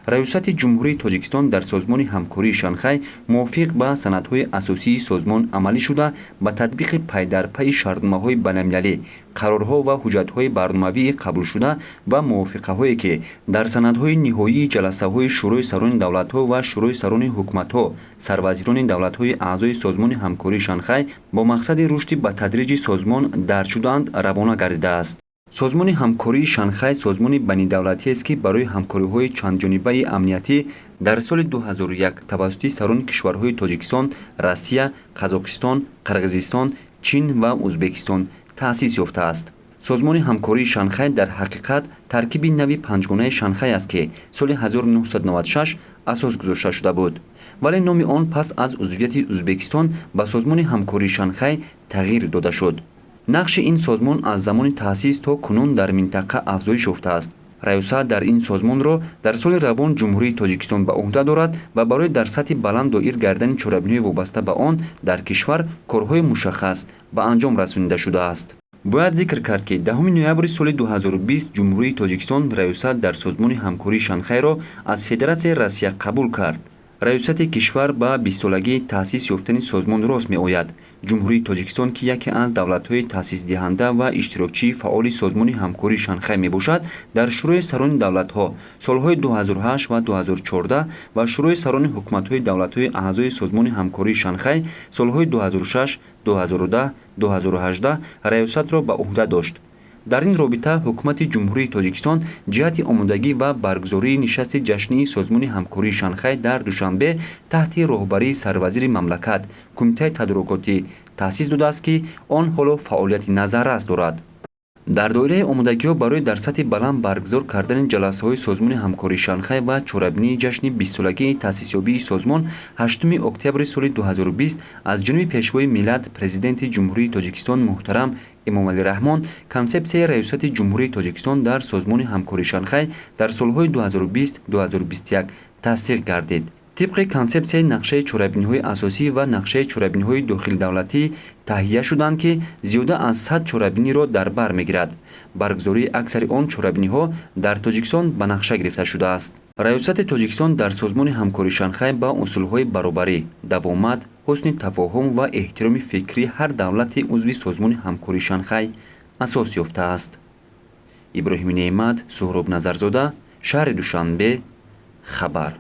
Раёсати Ҷумҳурии Тоҷикистон дар Созмони ҳамкории Шанхай мувофиқ ба санадҳои асосии созмон амалӣ шуда, ба татбиқи пайдарпайи шартномаҳои байналмилалӣ, қарорҳо ва ҳуҷҷатҳои барномавии қабулшуда ва мувофиқаҳое, ки дар санадҳои ниҳоии ҷаласаҳои Шӯрои сарони давлатҳо ва Шӯрои сарони ҳукуматҳо, сарвазирони давлатҳои аъзои Созмони ҳамкории Шанхай бо мақсади рушди ба тадриҷи созмон дарҷ шудаанд, равона гардидааст. Созмони ҳамкории Шанхай созмони байнидавлатиест, ки барои ҳамкориҳои чандҷонибаи амниятӣ дар соли 2001 тавассути сарони кишварҳои Тоҷикистон, Россия, Қазоқистон, Қирғизистон, Чин ва Ӯзбекистон таъсис ёфтааст. Созмони ҳамкории Шанхай дар ҳақиқат таркиби нави панҷгонаи Шанхай аст, ки соли 1996 асос гузошта шуда буд, вале номи он пас аз узвияти Ӯзбекистон ба Созмони ҳамкории Шанхай тағйир дода шуд. Нақши ин созмон аз замони таъсис то кунун дар минтақа афзоиш ёфтааст. Раёсат дар ин созмонро дар соли равон Ҷумҳурии Тоҷикистон ба ӯҳда дорад ва барои дар сатҳи баланд доир гардани чорабиниҳои вобаста ба он дар кишвар корҳои мушаххас ба анҷом расонида шудааст. Бояд зикр кард, ки 10 ноябри соли 2020 Ҷумҳурии Тоҷикистон раёсат дар Созмони ҳамкории Шанхайро аз Федератсияи Россия қабул кард. Раёсати кишвар ба 20-солагии таъсис ёфтани созмон рост меояд. Ҷумҳурии Тоҷикистон, ки яке аз давлатҳои таъсисдиҳанда ва иштирокчии фаъоли Созмони ҳамкории Шанхай мебошад, дар Шӯрои сарони давлатҳо солҳои 2008 ва 2014 ва Шӯрои сарони ҳукуматҳои давлатҳои аъзои Созмони ҳамкории Шанхай солҳои 2006, 2010, 2018 раёсатро ба ӯҳда дошт. Дар ин робита Ҳукумати Ҷумҳурии Тоҷикистон ҷиҳати омодагӣ ва баргузории нишасти ҷашнии Созмони ҳамкории Шанхай дар Душанбе таҳти роҳбарии сарвазири мамлакат кумитаи тадорукотӣ таъсис додааст, ки он ҳоло фаъолияти назаррас дорад. Дар доираи омодагиҳо барои дар сатҳи баланд баргузор кардани ҷаласаҳои Созмони ҳамкории Шанхай ва чорабинии ҷашни 20-солагии таъсисёбии созмон 8 октябри соли 2020 аз ҷониби Пешвои миллат, Президенти Ҷумҳурии Тоҷикистон муҳтарам Эмомалӣ Раҳмон Консепсияи раёсати Ҷумҳурии Тоҷикистон дар Созмони ҳамкории Шанхай дар солҳои 2020-2021 тасдиқ гардид. Тибқи консепсияи нақшаи чорабиниҳои асосӣ ва нақшаи чорабиниҳои дохилидавлатӣ таҳия шуданд, ки зиёда аз 100 чорабиниро дар бар мегирад. Баргузории аксари он чорабиниҳо дар Тоҷикистон ба нақша гирифта шудааст. Раёсати Тоҷикистон дар Созмони ҳамкории Шанхай ба усулҳои баробарӣ, давомат, ҳусни тафоҳум ва эҳтироми фикрии ҳар давлати узви Созмони ҳамкории Шанхай асос ёфтааст. Иброҳими Неъмат, Суҳроб Назарзода, шаҳри Душанбе, хабар.